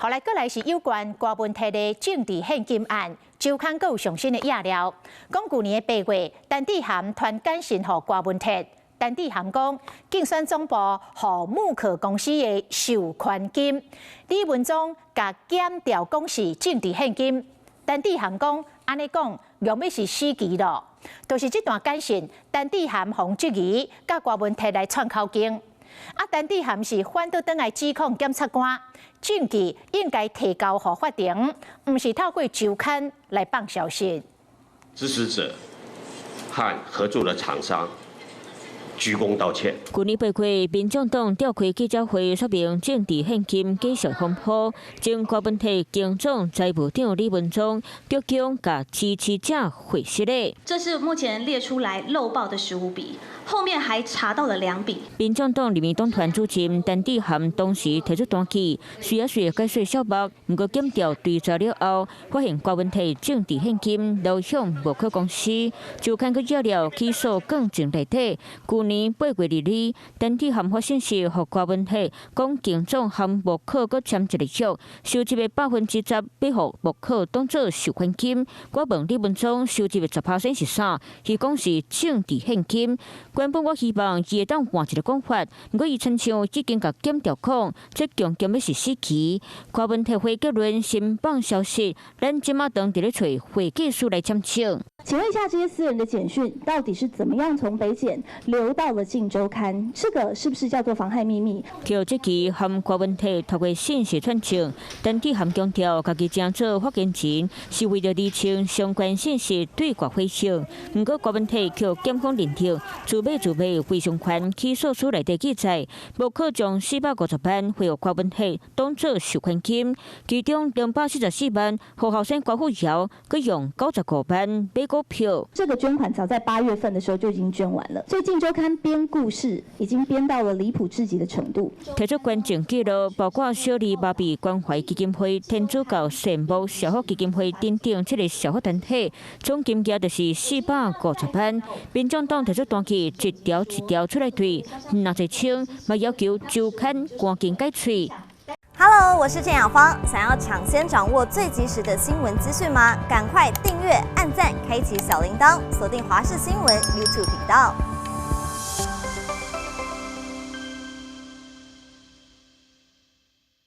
後來過來是有關郭文鐵的政治獻金案，周刊閣有上新的資料，講舊年的8月，陳智菡傳簡訊予郭文鐵，陳智菡講競選總部予木可公司的授權金，李文忠共檢調講是政治獻金，陳智菡講按呢講，用欲是死棋囉，就是這段簡訊，陳智菡予質疑，佮郭文鐵來串口供。啊，陳智菡是反倒轉來指控檢察官，證據應該提交予法庭，毋是透過周刊來放消息。支持者和合作的廠商鞠躬道歉。舊年8月，民眾黨召開記者會，說明政治獻金假消風波，前郭文鐵競總財務長李文忠鞠躬共支持者會失禮。這是目前列出來漏報的15筆，後面還查到了兩筆。民眾黨立院黨團主席陳智菡當時提出彈氣，雖然雖解說小目，毋過檢調追查了後，發現郭文鐵政治獻金流向木可公司，周刊閣惹了起訴更前內底。舊年8月22，陳智菡發信息予郭文鐵，講競總和木可閣簽一個約，收入的10%欲予木可當做授權金。我問李文忠收入的10%是啥？伊講是政治獻金。原本我希望伊會當換一个講法，毋過伊親像已經共檢調講，這強強欲是死棋。郭文鐵回結論先放消息，咱這馬當佇咧揣會計師來簽證。請問一下，這些私人的簡訊到底是怎麼樣從北檢流到了《鏡週刊》？這個是不是叫做妨害秘密？予這期和郭文鐵透過信息串證，陳智菡強調，家己正做發言人是為著釐清相關信息對外回應。毋過郭文鐵予檢方認定，自買自賣非常權起訴書內底記載，無可將450萬匯予郭文鐵當做授權金，其中244萬予後生郭富堯，閣用95萬買股票。這個捐款早在8月份的時候就已經捐完了，所以《鏡週刊》編故事已經編到了離譜至極的程度。提出捐贈記錄，包括小麗芭比關懷基金會、天主教聖母社福基金會等等，這个社福團體總金額就是450萬。民眾黨提出彈氣，一條一條出來對，若濟清，嘛要求周刊趕緊改喙。 Hello，我是鄭雅芳。想要搶先掌握最及時的新聞資訊嗎？趕快訂閱、按讚、開啟小鈴鐺，鎖定華視新聞 YouTube 頻道。